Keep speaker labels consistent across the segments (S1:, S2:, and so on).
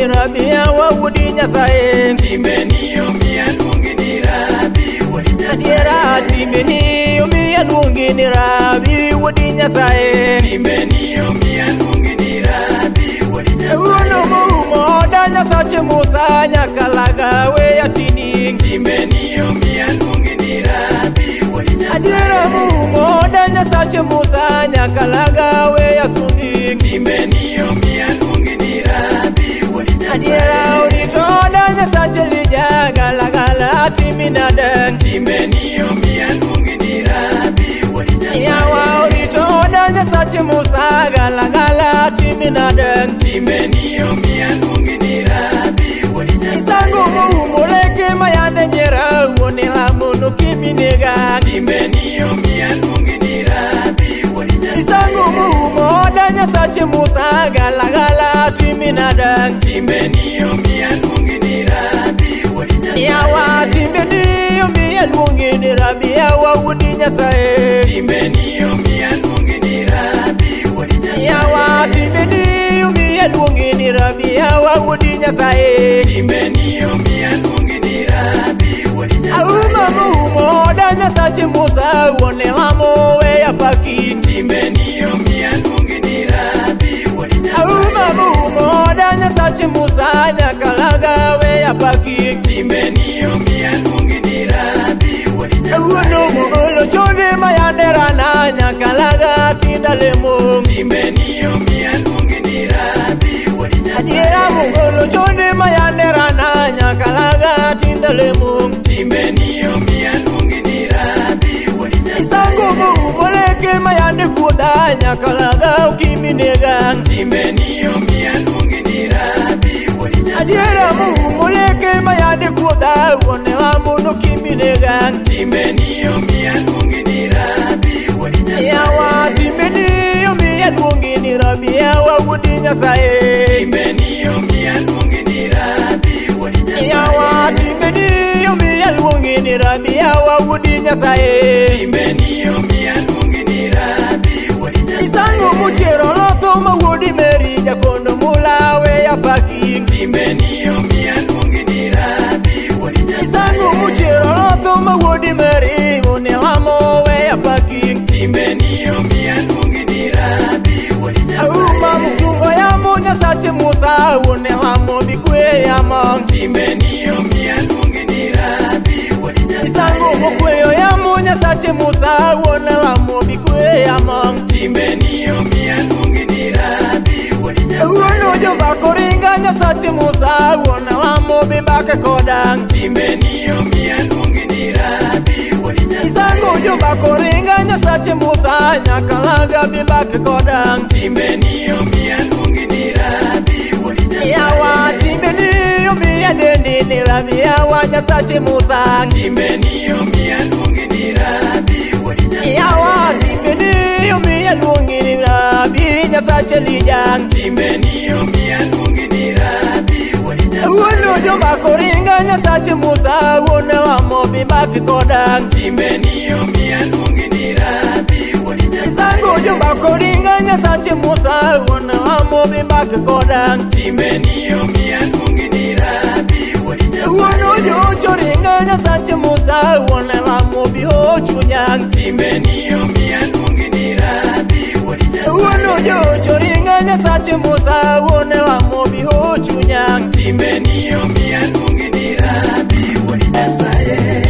S1: ni Rabi yawa wuodi Nyasaye.
S2: Timbeni omiya luongi ni Rabi wuod Nyasaye.
S1: Adiera timbeni omiya luongi ni Rabi wuodi Nyasaye.
S2: Timbeni omiya luongi ni Rabi wuod Nyasaye.
S1: Wuono moumo oda Nyasache Musa nyakalaga weya tini.
S2: Timbeni omiya luongi ni Rabi wuod Nyasaye.
S1: Adiera moumo oda Nyasache Musa nyakalaga weya sumbi.
S2: Timbeni omiya luongi ni Rabi wuod Nyasaye.
S1: Adiera orito oda Nyasache lija galagala timinade.
S2: Timbeni omiya luongi ni Rabi wuod Nyasaye.
S1: Yawa orito oda Nyasache Musa galagala timinade.
S2: Timbeni omiya luongi ni Rabi wuod Nyasaye.
S1: Isango moumo leke mayande nyera wuone lamo kiminega.
S2: Timbeni omiya luongi ni Rabi wuod Nyasaye.
S1: Isango moumo oda Nyasache Musa galagala timinade.
S2: Timbeni omiya luongi ni Rabi wuod Nyasaye.
S1: Yawa timbeni omiya luongi ni Rabi yawa wuodi Nyasaye.
S2: Timbeni omiya luongi ni Rabi wuod Nyasaye.
S1: Yawa timbeni omiya luongi ni Rabi yawa wuodi Nyasaye.
S2: Timbeni omiya luongi ni Rabi wuod Nyasaye.
S1: Auma moumo oda Nyasache Musa wuone lamo weya paki.
S2: Timbeni omiya luongi ni Rabi wuod Nyasaye.
S1: Auma moumo oda Nyasache Musa nyakalaga weya paki.
S2: Timbeni omiya luongi ni Rabi wuod Nyasaye.
S1: Wuono mogolo chode mayanderana nyakalaga tindalemo.
S2: Timbeni omiya luongi ni Rabi wuod Nyasaye.
S1: Adiera mogolo chode mayanderana nyakalaga tindalemo.
S2: Timbeni omiya luongi ni Rabi wuod Nyasaye.
S1: Isango moumo leke mayande kuoda nyakalaga ukiminega.
S2: Timbeni omiya luongi ni Rabi wuod Nyasaye.
S1: Adiera moumo leke mayande kuoda wuone lamo nokiminega.
S2: Timbeni omiya luongi ni Rabi wuod Nyasaye.
S1: Yawa timbeni omiya luongi ni Rabi yawa wuodi Nyasaye.
S2: Timbeni omiya luongi ni Rabi wuod Nyasaye.
S1: Yawa timbeni omiya luongi ni Rabi yawa wuodi Nyasaye.
S2: Timbeni omiya luongi ni Rabi wuod Nyasaye.
S1: Isango muchiero lotho ma wuodi Meri jakondo mula weya paki.
S2: Timbeni omiya luongi ni Rabi wuod Nyasaye.
S1: Isango muchiero lotho ma wuodi Meri wuone lamo weya paki.
S2: Timbeni omiya luongi ni Rabi wuod Nyasaye.
S1: Auma mchungo yamo Nyasache Musa wuone lamo bikwe yamo.
S2: Timbeni omiya luongi ni Rabi wuod Nyasaye.
S1: Isango mokweyo yamo Nyasache Musa wuone lamo bikwe yamo.
S2: Timbeni omiya luongi ni Rabi wuod Nyasaye.
S1: Wuono jombako ringa Nyasache Musa wuone lamo bimbake koda.
S2: Timbeni omiya luongi ni Rabi wuod Nyasaye.
S1: Isango jombako ringa Nyasache Musa nyakalaga bimbake koda.
S2: Timbeni omiya luongi ni Rabi wuod Nyasaye.
S1: Yawa timbeni omiya dendi ni Rabi yawa Nyasache Musa.
S2: Timbeni omiya luongi ni Rabi wuod Nyasaye.
S1: Yawa timbeni omiya luongi ni Rabi Nyasache Elija.
S2: Timbeni omiya luongi ni Rabi wuod Nyasaye.
S1: Wuono jombako ringa Nyasache Musa wuone lamo bimbake koda.
S2: Timbeni omiya luongi ni Rabi wuod Nyasaye.
S1: Isango jombako ringa Nyasache Musa wuone lamo bimbake koda.
S2: Timbeni omiya luongi ni Rabi wuod Nyasaye.
S1: Wuono jocho ringa Nyasache Musa wuone lamo biho chunya.
S2: Timbeni omiya luongi ni Rabi wuod Nyasaye.
S1: Wuono jocho ringa Nyasache Musa wuone lamo biho chunya.
S2: Timbeni omiya luongi ni Rabi wuod Nyasaye.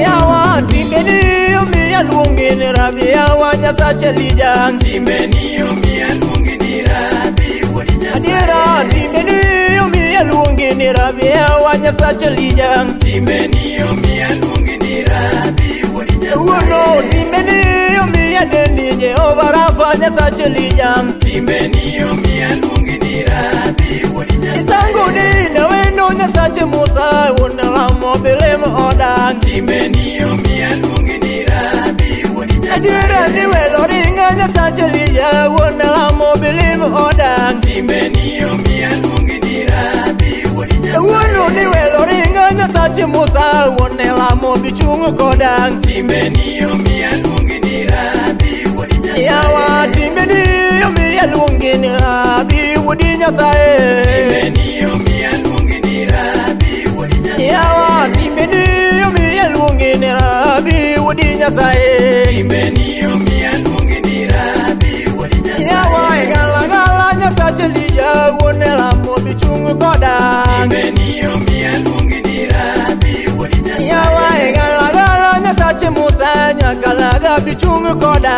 S1: Yawa timbeni omiya luongi ni Rabi yawa Nyasache Elija.
S2: Timbeni omiya luongi ni Rabi wuod Nyasaye.
S1: Adiera timbeni omiya luongi ni Rabi yawa Nyasache Elija.
S2: Timbeni omiya luongi ni Rabi wuod Nyasaye.
S1: Wuono timbeni omiya dendi Jehova Rafa Nyasache Elija.
S2: Timbeni omiya luongi ni Rabi wuod Nyasaye.
S1: Isango dina wendo Nyasache Musa wuone lamo bilemo oda.
S2: Timbeni omiya luongi ni Rabi wuod Nyasaye.
S1: Adiera ni welo ringa Nyasache Elija wuone lamo bilemo oda.
S2: Timbeni omiya luongi ni Rabi wuod Nyasaye.
S1: Wuono ni welo ringa Nyasache Musa wuon lamo bichung' koda.
S2: Timbeni omiya luongi ni Rabi wuod Nyasaye.
S1: Yawa timbeni omiya luongi ni Rabi wuod Nyasaye.
S2: Timbeni omiya luongi ni Rabi wuod Nyasaye.
S1: Yawa timbeni omiya luongi ni Rabi wuod Nyasaye.
S2: Timbeni omiya luongi ni Rabi wuod Nyasaye.
S1: Yawa galagala Nyasache Elija wuon lamo bichung' koda.
S2: Timbeni omiya luongi ni Rabi wuod Nyasaye.
S1: Yawa galagala Nyasache Musa nyakalaga bichung' koda.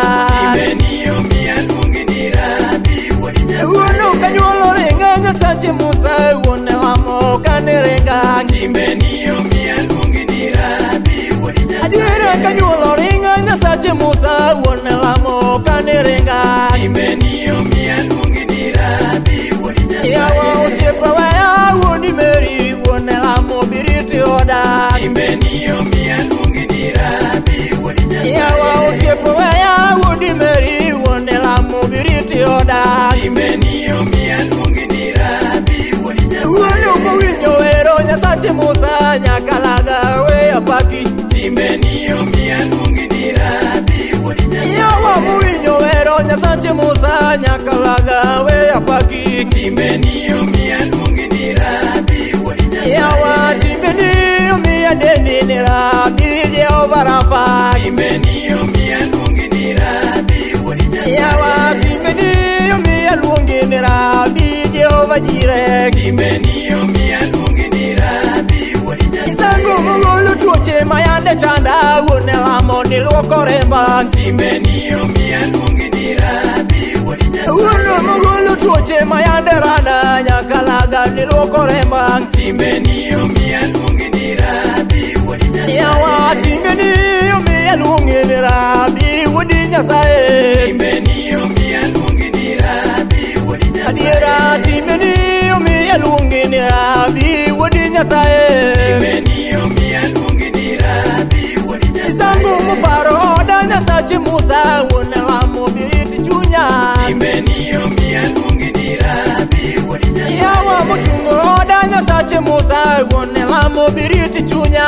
S2: Timbeni omiya luongi ni Rabi wuod Nyasaye.
S1: Wuono kanyuolo ringa Nyasache Musa wuon lamo kane ringa.
S2: Timbeni omiya luongi ni Rabi wuod Nyasaye.
S1: Adiera kanyuolo ringa Nyasache Musa wuon lamo kane ringa.
S2: Timbeni omiya luongi ni Rabi wuod Nyasaye.
S1: Yawa osiepa weya wuoni Meri wuon lamo biriti oda.
S2: Timbeni omiya luongi ni Rabi wuod Nyasaye.
S1: Yawa osiepa weya wuoni Meri wuon lamo biriti oda.
S2: Timbeni omiya luongi ni Rabi wuod Nyasaye.
S1: Wuono mowinjo wero Nyasache Musa nyakalaga weya paki.
S2: Timbeni omiya luongi ni Rabi wuod Nyasaye.
S1: Yawa mowinjo wero Nyasache Musa nyakalaga weya paki.
S2: Timbeni omiya luongi ni Rabi wuod Nyasaye.
S1: Yawa timbeni omiya deni ni Rabi Jehova Rafa.
S2: Timbeni omiya luongi ni Rabi wuod Nyasaye.
S1: Yawa timbeni omiya luongi ni Rabi Jehova Jireh.
S2: Timbeni omiya luongi ni Rabi wuod Nyasaye.
S1: Isango mogolo tuoche mayande chanda wuon lamo ni luoko remba.
S2: Timbeni omiya luongi ni Rabi wuod Nyasaye.
S1: Wuono mogolo tuoche mayande randa nyakalaga ni luoko remba.
S2: Timbeni omiya luongi ni Rabi wuod Nyasaye.
S1: Yawa timbeni omiya luongi ni Rabi wuod Nyasaye.
S2: Timbeni omiya luongi ni Rabi wuod Nyasaye.
S1: Adiera timbeni omiya luongi ni Rabi wuod Nyasaye.
S2: Timbeni omiya luongi ni Rabi wuod Nyasaye.
S1: Isango moparo oda Nyasache Musa wuon lamo biriti chunya.
S2: Timbeni omiya luongi ni Rabi wuod Nyasaye.
S1: Yawa mochungo oda Nyasache Musa wuon lamo biriti chunya.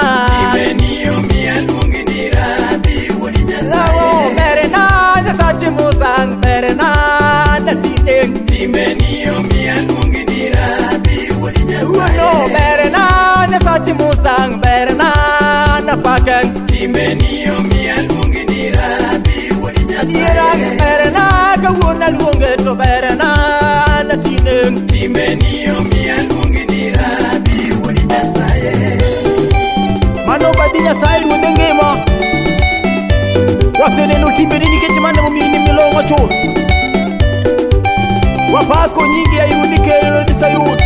S2: Timbeni omiya luongi ni Rabi wuod Nyasaye.
S1: Lawo berna Nyasache Musa berna natinde.
S2: Timbeni omiya luongi ni Rabi wuod Nyasaye.
S1: Wuono berna Nyasache Musa berna napaken.
S2: Timbeni omiya luongi ni Rabi wuod
S1: Adiera
S2: Nyasaye.
S1: berna kawuono aluonge to berna natinde.
S2: Timbeni omiya luongi ni Rabi wuod Nyasaye.
S3: Mano badi Nyasaye ruodhe ngima. Waseneno timbeni nikech mano emomiyo in milong'o chuth. Wapako nyingi ai ruodhi keyo Sayun.